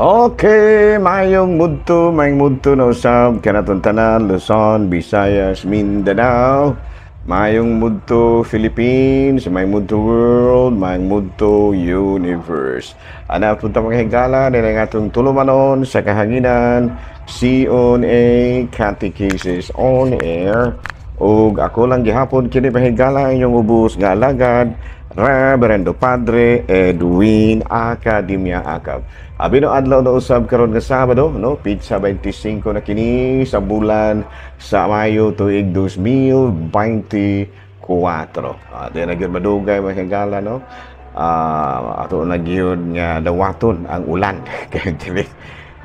Okay, mayong mudto na usab kanatong tanan, Luzon, Visayas, Mindanao. Mayong mudto Philippines, mayong mudto world, mayong mudto universe. Ana punta mga higala nila nga atong tulumanon sa kahanginan, CONA Catechesis on Air. Ug ako lang gihapon kini mahigala, inyong ubos nga alagad, Reverendo Padre Edwin Academia Acab. Abi no adlaw na usab karon nga Sabado, no, petsa 25 na kini sa bulan sa Mayo tuig 2024. Di na gyud madugay, mga higala, no. Ato na gyud nga dawaton ang ulan. Kay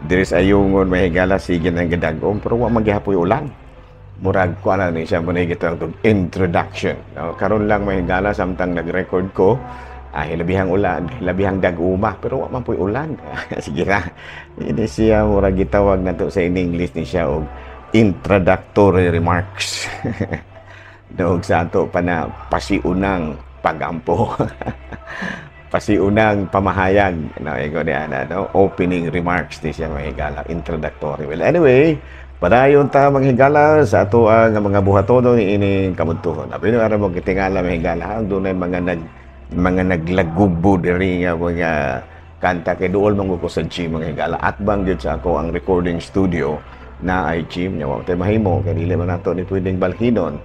diri sa Ayungon, mga higala, sige nang gadag-om pero wa man gihapoy ulan. Murag kuan na ni siya mo gitawag og introduction. No, karon lang, mga higala, samtang nag-record ko, hilabihang ulan, hilabihang dag-uma, pero wa man po'y ulan. Sige ra. Ini siya murag gitawag nato sa in English ni siya og introductory remarks. Doog sa ato pa na pasiunang pagampo, pasiunang pamahayag, no, ikaw ni ana, no, opening remarks ni siya, mga higala, introductory. Well, anyway, padayon ta, mga higala, sa ato ang mga buhatono ni ining kamuntuhon. Abi no aron mo kitingala, mga higala, ang dunay mga naglagubo diri nga mga kanta kay duol man ko sa gym, mga higala. Atbang gyud sa ako ang recording studio na ay gym nya wa tay mahimo kay dili man nato ni pwedeng balhinon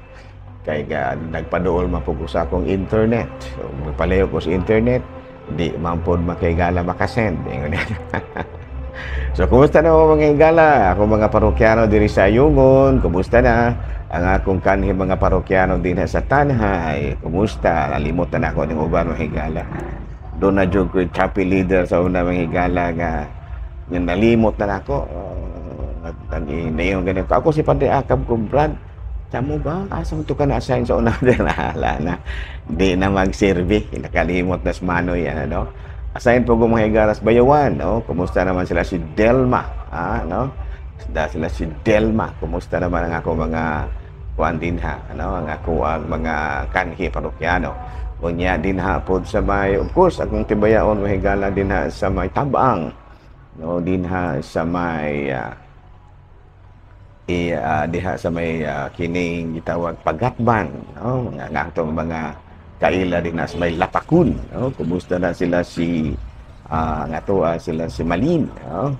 kay ga nagpaduol man pud ko sa akong internet. So, magpalayo ko sa internet, di man pod makigala makasend. Ingon. So, kumusta na mo, mga higala? Ako mga parokyano diri sa Ayungon, kumusta na? Ang akong kanhi mga parokyano din sa Tanjay, kumusta? Nalimot na ako ning uban, mga higala. Doon na jud ko chapel leader sa una, mga higala, nga nga nalimot na nako. At ang ganito. Ako si Padre Acab ko, Brad. Tamo ba? Asa mo to ka na-assign sa una? Wala na. Di na magserbi. Nakalimot na sa manoy, ano, no? Assign po ko, mga higala, sa Bayawan, no? Kumusta naman sila si Delma, ah, no? Sila si Delma. Kumusta naman ang ako mga kuan dinha, ano? Ang ako ang mga kanhi parokyano. Unya dinha pod sa may, of course, akong tibayaon, mga higala, dinha sa may Tabang, no? Dinha sa may diha sa may kining gitawag Pagatban, no? Nga nga atong mga kaila din na sa may Lapakun, no? Kumusta na sila si nga to, sila si Malin, no?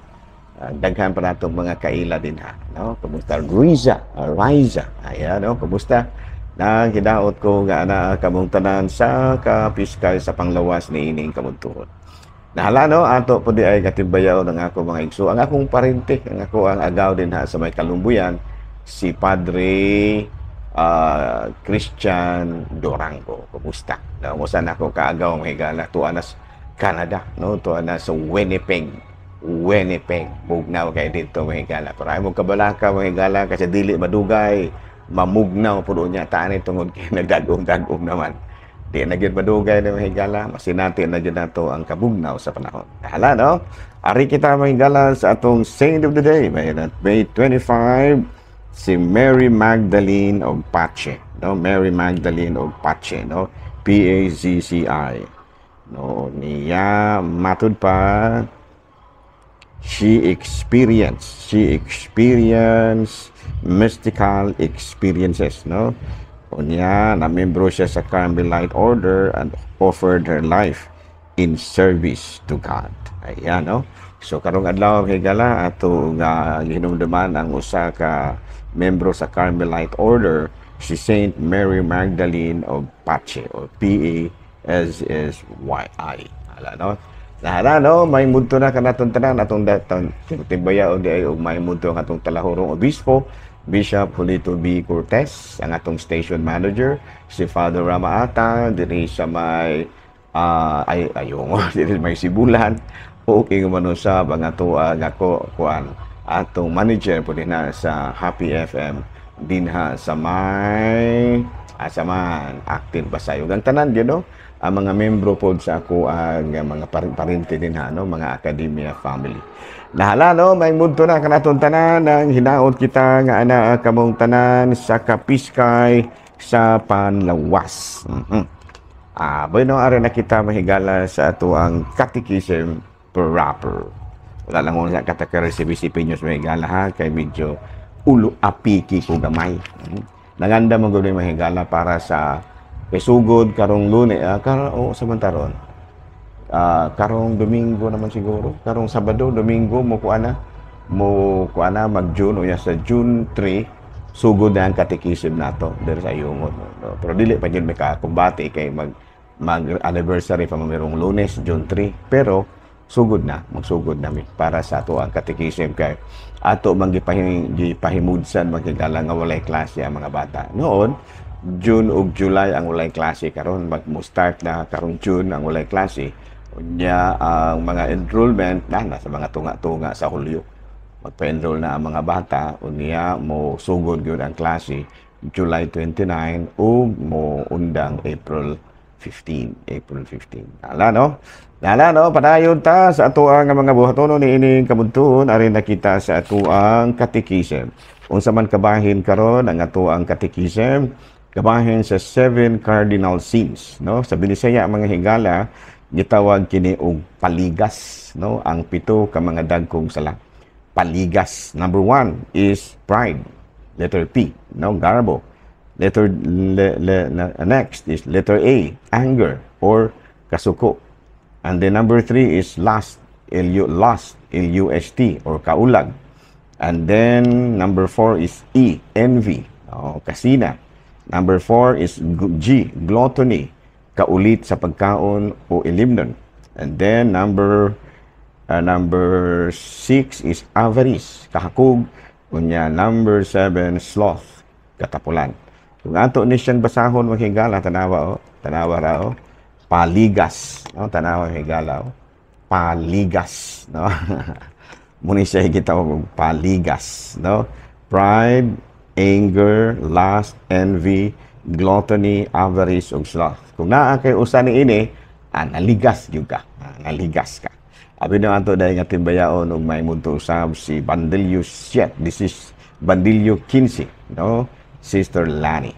Daghan pa natong mga kaila din ha, no? Kumusta Riza, Riza, ayan, no? Kumusta nang hidaot ko nga ana kamong tanan sa kapiskal sa panglawas ni ining kamuntuhon. Nahala, no, ato po di ay katimbayaw ng ako mga igso. Ang akong parente, ang ako ang agaw din ha sa may Kalumbuyan, si Padre Christian Dorango. Kumusta? No, kumusta na ako kaagaw, mga higala? Tuwa na sa Canada, no? Tuwa na sa Winnipeg. Winnipeg. Mugnaw kay dito, mga higala. Pero ay mo kabalaka, mga higala, kasi dili madugay. Mamugnaw po niya. Taan tungod kay nagdagom-dagom naman. Di na gyud madugay na, mga higala, masinati na gyud nato ang kabugnaw sa panahon. Hala, no? Ari kita, mga higala, sa atong Saint of the Day. May 25, si Mary Magdalene of Pazzi. No? Mary Magdalene of Pazzi, no? Pazci. No, niya matud pa she experienced mystical experiences, no? Unya, na-membro siya sa Carmelite Order and offered her life in service to God. Ayan, no? So, karong adlaw, higala, ato nga gihinumduman ang usa ka membro sa Carmelite Order, si Saint Mary Magdalene of Pazzi o Pazsyi. Ala, no? Nahala, no? May mudto na kanatong tanan atong datang timbaya o di ay og may mudto ang atong talahurong obispo, Bishop Julito B. Cortez, ang atong station manager, si Father Ramaata, diri sa may ay ayong diri may Sibulan, o kay usab ang ato ang ako kuan atong manager po dinha sa Happy FM dinha sa may asa man active Basay. Ug ang tanan gyud, no, ang mga membro pod sa ako ang mga parente dinha, no, mga academia family. Nahala, no, may mudto na kanatong tanan ang hinaot kita nga ana kamong tanan sa kapiskay sa panlawas. Bueno, ari na kita mahigala sa ato ang catechism proper. Wala lang mo sa katakar si BCP News, mga higala, ha, kay medyo ulo apiki ko gamay. Nanganda mo gud, mga higala, para sa kay sugod karong Lunes, karon o sa mantaron. Karong Domingo naman siguro, karong Sabado, Domingo mo kuan na mag June o sa June 3 sugod na ang katekisim nato diri sa Ayungon, no? Pero dili pa gyud may kakumbate kay mag mag anniversary pa mamirong Lunes, June 3, pero sugod na, magsugod nami para sa ato ang katekisim kay ato man gipahimudsan, mga higala, nga walay klase ang mga bata. Noon, June ug July ang walay klase. Karon mag mo start na karong June ang walay klase. Unya ang mga enrollment na nasa mga tunga-tunga sa Hulyo. Magpa-enroll na ang mga bata, unya mo sugod gyud ang klase July 29 ug mo undang April 15, April 15. Ala, no? Ala, no, padayon ta sa atoang mga buhatono ni ining kabuntuon. Ari nakita sa atoang katekism. Unsa man kabahin karon ang atoang katekism? Kabahin sa seven cardinal sins, no? Sa Binisaya, mga higala, gitawag kini og paligas, no? Ang pito ka mga dagkong sala. Paligas. Number one is pride. Letter P, no? Garbo. Letter le, le, next is letter A, anger or kasuko. And then number three is lust, L-U, lust, L-U-S-T, or kaulag. And then number four is E, envy, oh, kasina. Number four is G, gluttony, kaulit sa pagkaon o ilimnon. And then number six is avarice, kahakog. Unya number seven, sloth, katapulan. Kung ato ni siyang basahon, mga higala, tanawa oh, tanawa ra oh. Paligas, no? Tanawa, mga higala oh. Paligas, no? Muni siya gitawag og paligas, no? Pride, anger, lust, envy, gluttony, avarice ug sloth. Kung naa kay usa ni ini, naligas gyud ka. Naligas ka. Abi na ato dahil nga timbayaon og may mudto usab si Bandilyo 7. This is Bandilyo 15, no? Sister Lani.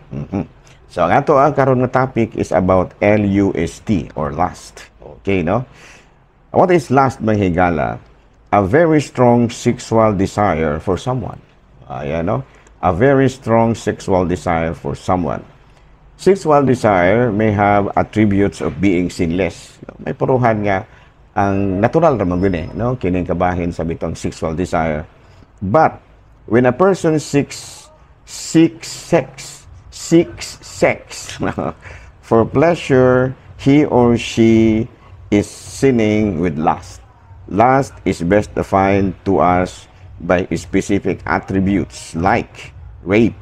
So ang ato ang karon nga topic is about LUST or lust. Okay, no? What is lust, mga higala? A very strong sexual desire for someone. Ayan, no? A very strong sexual desire for someone. Sexual desire may have attributes of being sinless. May puruhan nga ang natural ra man gyud eh, no? Kining kabahin sa bitong sexual desire. But when a person seeks sex for pleasure, he or she is sinning with lust. Lust is best defined to us by specific attributes like rape,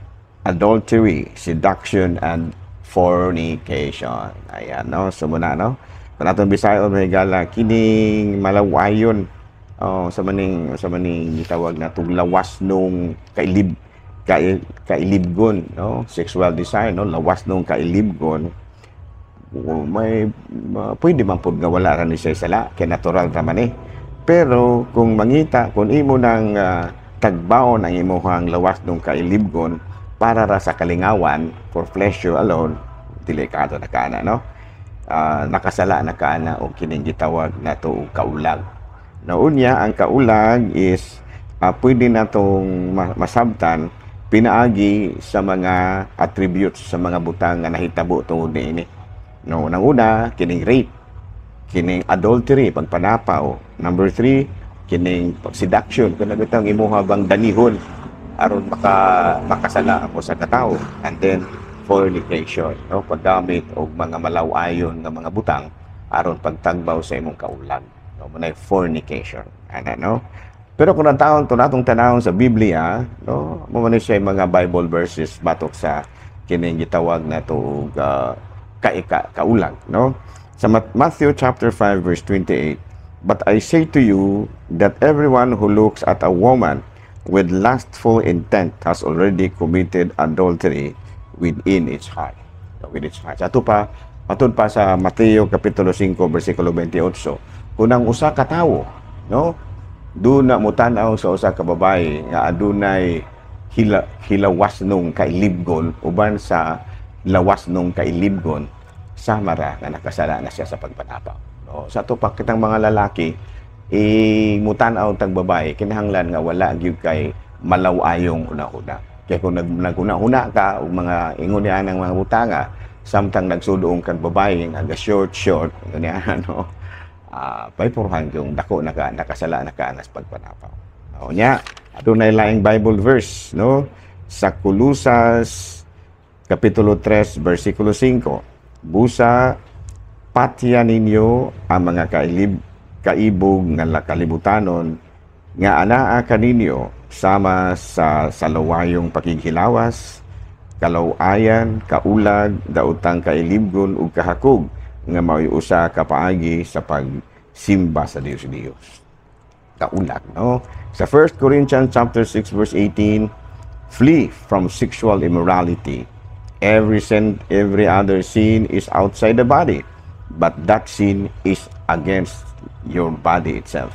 adultery, seduction, and fornication. Ayan, no? So, muna, no? Kung atong Bisaya, mga higala, kining malawayon, oh, sa maning gitawag na itong lawas nung kailibgon, no? Sexual desire, no? Lawas nung kailibgon, may pwede man pud nga wala ra ni siya sala kay natural ra man eh. Pero kung mangita, kung imo nang tagbaon ang imuhang lawas nung kailibgon para ra sa kalingawan, for pleasure alone, delikado na kana, no? Nakasala na kana o kining gitawag na to og kaulag. Naunya ang kaulag is pwede na tong masabtan pinaagi sa mga attributes, sa mga butang nga nahitabo tungod niini. No, unang una, kining rape, kining adultery, pagpanapaw. Number three, kining seduction, kung bitang imuha bang danihon aron makasala ako sa katawo. And then fornication, no, paggamit og mga malaw-ayon nga mga butang aron pagtagbaw sa imong kaulag. No, munay fornication. Ana, no? Pero kung ang taon to natong tanawon sa Biblia, no, mo man siya mga Bible verses batok sa kining gitawag na to og kaulag, no? Sa Matthew chapter 5 verse 28, "But I say to you that everyone who looks at a woman with lustful intent has already committed adultery within its heart." With its heart. Sa ato pa, matud pa sa Mateo kapitulo 5 bersikulo 28, kung ang usa ka tawo, no, duna mo tan-aw sa usa ka babae nga adunay hilawas nung kailibgon, uban sa lawas nung kailibgon, sama ra nga nakasala na siya sa pagpanapaw. No? Sa ato pa kitang mga lalaki, I mutan-aw tag babae, kinahanglan nga wala gyud kay malaw-ayong una-una. Kay kung naghuna-huna ka og mga ingon niya ng mga butanga samtang nagsudoong kag babae nga ga short short ingon niya, ano, paypurhan yung dako na ka, nakasala na ka anas pagpanapaw. O nya, adunay laing Bible verse, no? Sa Kolosas kapitulo 3 bersikulo 5. "Busa patya ninyo ang mga kaibog nga kalibutanon nga anaa kaninyo sama sa salawayong pakighilawas, kalawayan, kaulag, daotang kailibgon ug kahakog nga mao'y usa ka paagi sa pagsimba sa Dios Dios." Kaulag, no? Sa 1 Corinthians chapter 6 verse 18, "Flee from sexual immorality. Every sin, every other sin is outside the body, but that sin is against your body itself."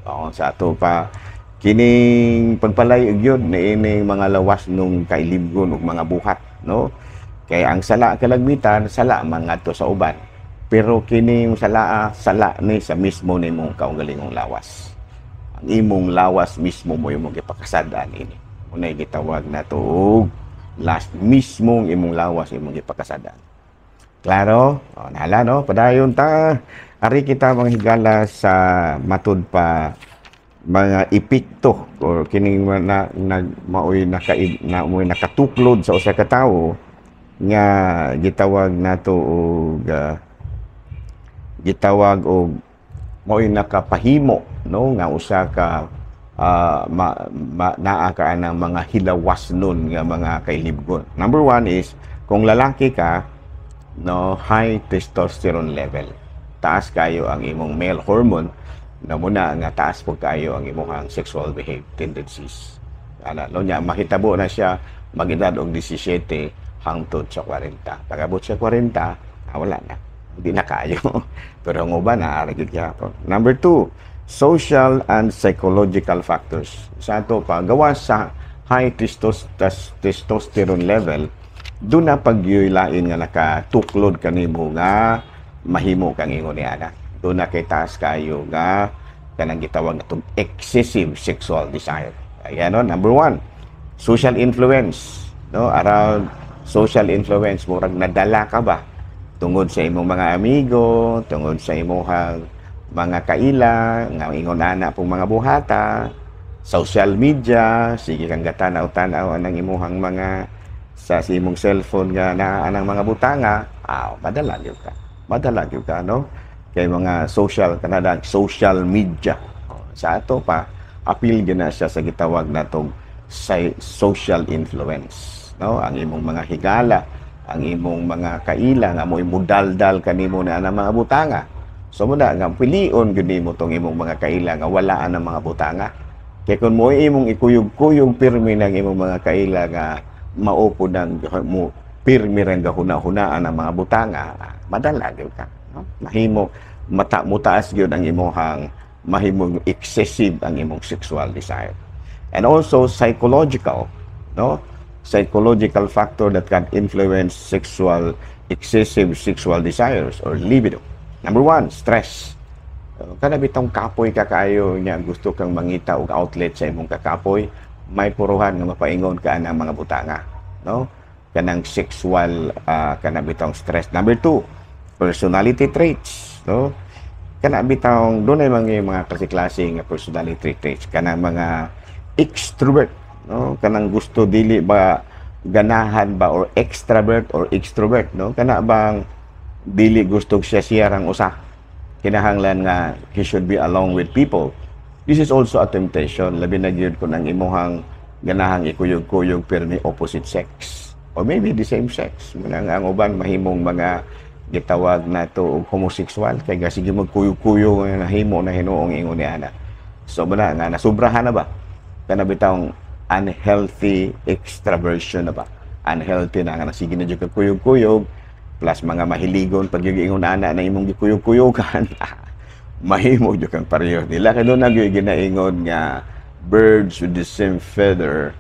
Oo, sa ato pa kining pagpalay gyud niining mga lawas nung kailibgon ug mga buhat, no? Kay ang sala kalagmitan, sala man ngadto sa uban. Pero kining sala, sala ni sa mismo nimong kaugalingong lawas. Ang imong lawas mismo mo imong gipakasad-an ini. Unay gitawag nato og lust, mismong imong lawas imong gipakasad-an. Klaro? O, nahala, no? Padayon ta. Ari kita, mga higala, sa matud pa mga epekto or kining na, na maoy naka na maoy nakatuklod sa usa ka tawo nga gitawag nato og gitawag og maoy nakapahimo, no, nga usa ka naa ka ng mga hilawas nun nga mga kailibgon. Number one is kung lalaki ka, no, high testosterone level. Taas kayo ang imong male hormone na muna nga taas po kayo ang imong sexual behavior tendencies. Ana, no, nya mahitabo na siya mag-edad og 17 hangtod sa 40. Pag-abot sa 40, wala na. Hindi na kayo. Pero ang uban, naa ra gyud gyapon. Number two, social and psychological factors. Sa ato pa, gawas sa high testosterone level, doon na pagyuylain nga nakatuklod kanimo nga mahimo kang ingon ni ana. Doon na kay taas kayo nga kanang gitawag natong excessive sexual desire. Ayan, no? Number one, social influence. No? Around social influence, murag nadala ka ba? Tungod sa imong mga amigo, tungod sa imong mga kaila, nga ingon ana pong mga buhata, social media, sige kang gatanaw-tanaw anang imuhang mga sa imong cellphone nga naa anang mga butanga, madala gyud ka. Madala gyud ka, no? Kay mga social kanada social media. Oh, sa ato pa apil gyud na siya sa gitawag natong social influence, no? Ang imong mga higala, ang imong mga kaila nga mo'y mudaldal kanimo na ang mga butanga. So muna nga pilion gyud nimo tong imong mga kaila nga wala ang mga butanga. Kay kung mo imong ikuyog-kuyog pirmi ng imong mga kaila nga maupo ng mo pirmi rin gahuna-hunaan ang mga butanga, madala gyud ka, no? Mahimo mata mutaas gyud ang imong mahimong excessive ang imong sexual desire. And also psychological, no? Psychological factor that can influence sexual excessive sexual desires or libido. Number one, stress. Kana bitong kapoy ka kaayo nya gusto kang mangita og outlet sa imong kakapoy, may puruhan nga mapaingon ka ang mga butanga, no? Kanang sexual kana bitong stress. Number two, personality traits, no? Kana bitong dunay mga klase-klase nga personality traits, kanang mga extrovert, no? Kanang gusto dili ba ganahan ba or extravert or extrovert, no? Kana bang dili gusto siya siya rang usa, kinahanglan nga he should be along with people. This is also a temptation, labi na gyud kung ang imuhang ganahang ikuyog-kuyog permi opposite sex or maybe the same sex. Muna nga ang uban mahimong mga gitawag nato og homosexual kay sige magkuyog-kuyog nga nahimo na hinuong ingon ni ana. So muna nga nasubrahan na ba, kana bitawng unhealthy extraversion na ba, unhealthy na nga sige na jud ka kuyog-kuyog plus mga mahiligon pag yung ingon ana na imong gikuyog-kuyugan, mahimo jud kang pareho nila. Kay doon na gyud ginaingon nga birds with the same feather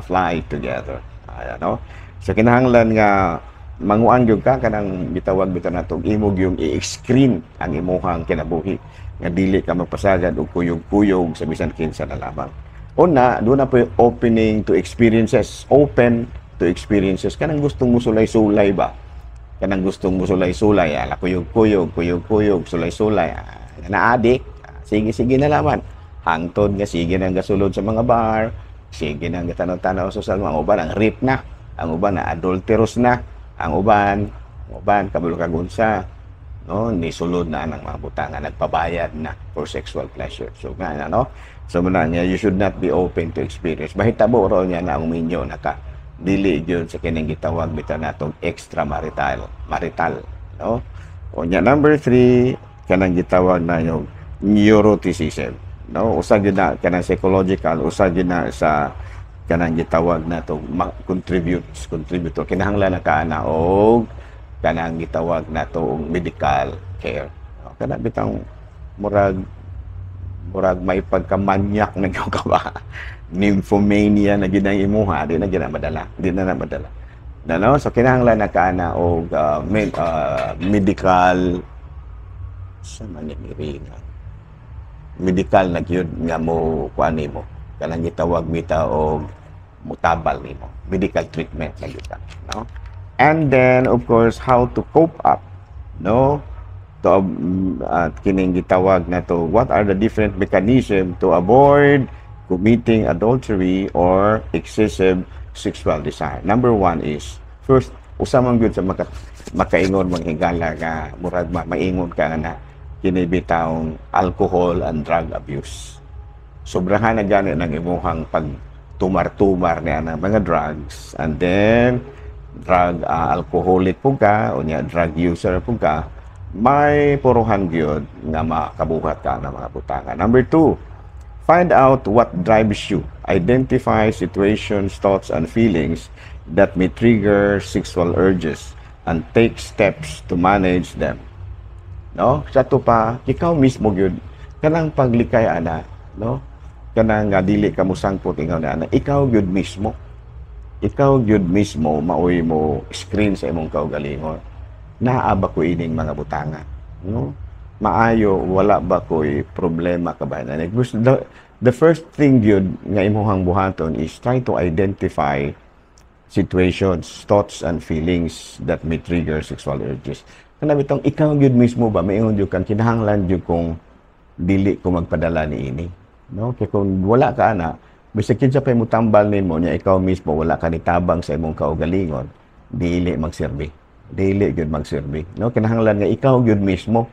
fly together. Ayan, no? So kinahanglan nga manguan gyud ka, kanang bitawag bitaw nato imo gyung i-screen ang imuhang kinabuhi. Nga dili ka magpasagad og kuyog-kuyog sa bisan kinsa na lamang. Una, duna poy opening to experiences. Open to experiences. Kanang gustong musulay-sulay ba? Kanang gustong musulay-sulay, ala kuyog-kuyog, kuyog-kuyog, sulay-sulay, na-addict, sige-sige na laman. Hangtod nga sige nang gasulod sa mga bar, sige nang gatanaw-tanaw sa social, ang uban ang rape na, ang uban na adulterous na, ang uban kabalo kag unsa, no, nisulod na ang mga butanga, nagpabayad na for sexual pleasure. So nga no, so muna niya, you should not be open to experience. Mahitabo ro niya na ang minyo naka dili gyud sa kining gitawag bitaw natong extramarital, marital, no? O nya number 3, kanang gitawag na yung neuroticism, no? Usa gyud na kanang psychological, usa gyud na sa kanang gitawag na to contributes contributor. Kinahanglan na ka na og kanang gitawag na to og medical care, no? Kana bitang murag may pagkamanyak na gyud ka ba, nymphomania na gyud ang imuha, di na gyud na madala, di na na madala na, no? So kinahanglan na ka na og medical sa man ni nga medical na gyud nga mo kuan nimo, kanang gitawag bitaw og mutabal nimo, medical treatment na gyud ka, no? And then, of course, how to cope up, no, to kining gitawag na to, what are the different mechanism to avoid committing adultery or excessive sexual desire? Number one is first, usa man gyud sa makaingon, mga higala, nga murag maingon ka na kini bitawng alcohol and drug abuse. Sobrahan na gani ng imuhang pag tumar-tumar niya ng mga drugs and then drug alcoholic po ka o niya drug user po ka, may puruhan gyud nga makabuhat ka ng mga butanga. Number two, find out what drives you. Identify situations, thoughts, and feelings that may trigger sexual urges and take steps to manage them. No? Sa to pa, ikaw mismo gyud kanang paglikay ana, no? Kanang nga dili ka mosangpot ingaw na ana, ikaw gyud mismo. Ikaw gyud mismo maoy mo screen sa imong kaugalingon. Naa ba ko ining mga butanga? No? Maayo, wala ba ko'y problema ka ba? And the first thing gyud nga imuhang buhaton is try to identify situations, thoughts, and feelings that may trigger sexual urges. Kana bitong ikaw gyud mismo ba, maingon gyud kang kinahanglan gyud kung dili ko magpadala ni ini. No? Kay kung wala ka ana, bisag kinsa pa mo tambal nimo nya ikaw mismo wala ka nitabang sa imong kaugalingon, dili magserbi. Dili gyud magserbi. No? Kinahanglan nga ikaw gyud mismo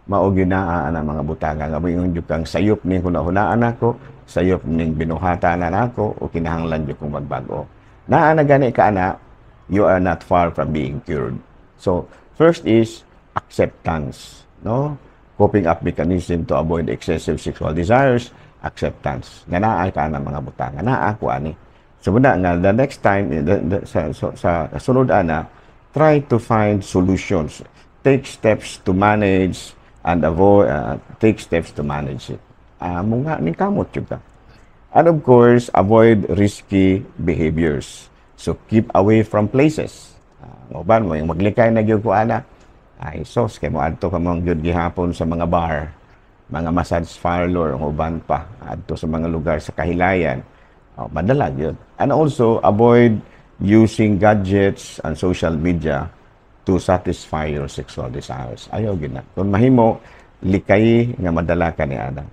mao gyud naa ana mga butanga nga moingon gyud kang sayop ning hunahunaan nako, sayop ning binuhatan nako o kinahanglan gyud kong magbago. Naa na gani ka ana, you are not far from being cured. So, first is acceptance, no? Coping up mechanism to avoid excessive sexual desires, acceptance. Nga naa ka na mga butanga, naa ko ani. So muna nga the next time eh, sa sunod ana, try to find solutions. Take steps to manage and avoid take steps to manage it. Mo nga ning kamot jud ka. And of course, avoid risky behaviors. So keep away from places. Uban mo yung maglikay na gyud ko ana. Ay sos kay mo adto ka mo gyud gihapon sa mga bar, mga massage parlor, ang uban pa adto sa mga lugar sa kahilayan. Oh, madala gyud. And also avoid using gadgets and social media to satisfy your sexual desires. Ayaw gyud na. Kung mahimo, likay nga madala ka ni ana.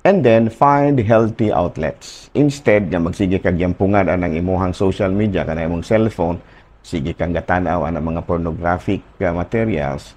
And then, find healthy outlets. Instead nga magsige kag yampungan anang imuhang social media, kana imong cellphone, sige kang gatanaw ang mga pornographic materials,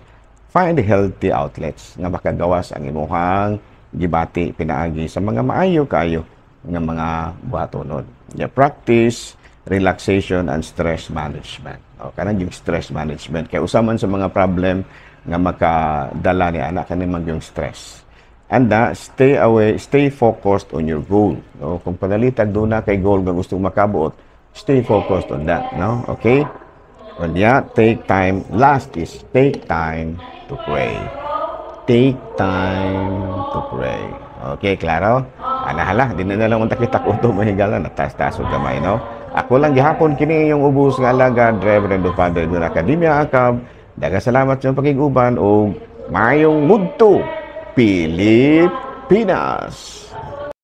find healthy outlets nga makagawas ang imuhang gibati pinaagi sa mga maayo kayo nga mga buhatonon. Yeah, practice relaxation and stress management. O, kanang yung stress management. Kaya usa man sa mga problem nga makadala ni ana kani man yung stress. And stay away, stay focused on your goal. No? Kung panalitag duna kay goal nga gustong makabuot, stay focused on that. No? Okay? Well, yeah, take time. Last is take time to pray. Take time to pray. Okay, klaro? Ana hala, di na lang unta kita kuto mahigala na taas-taas og gamay, no? Ako lang gihapon kini yung ubos nga alagad, Reverendo Father Dun Academia Acab. Daghang salamat sa pakig-uban og maayong mudto. Pilipinas.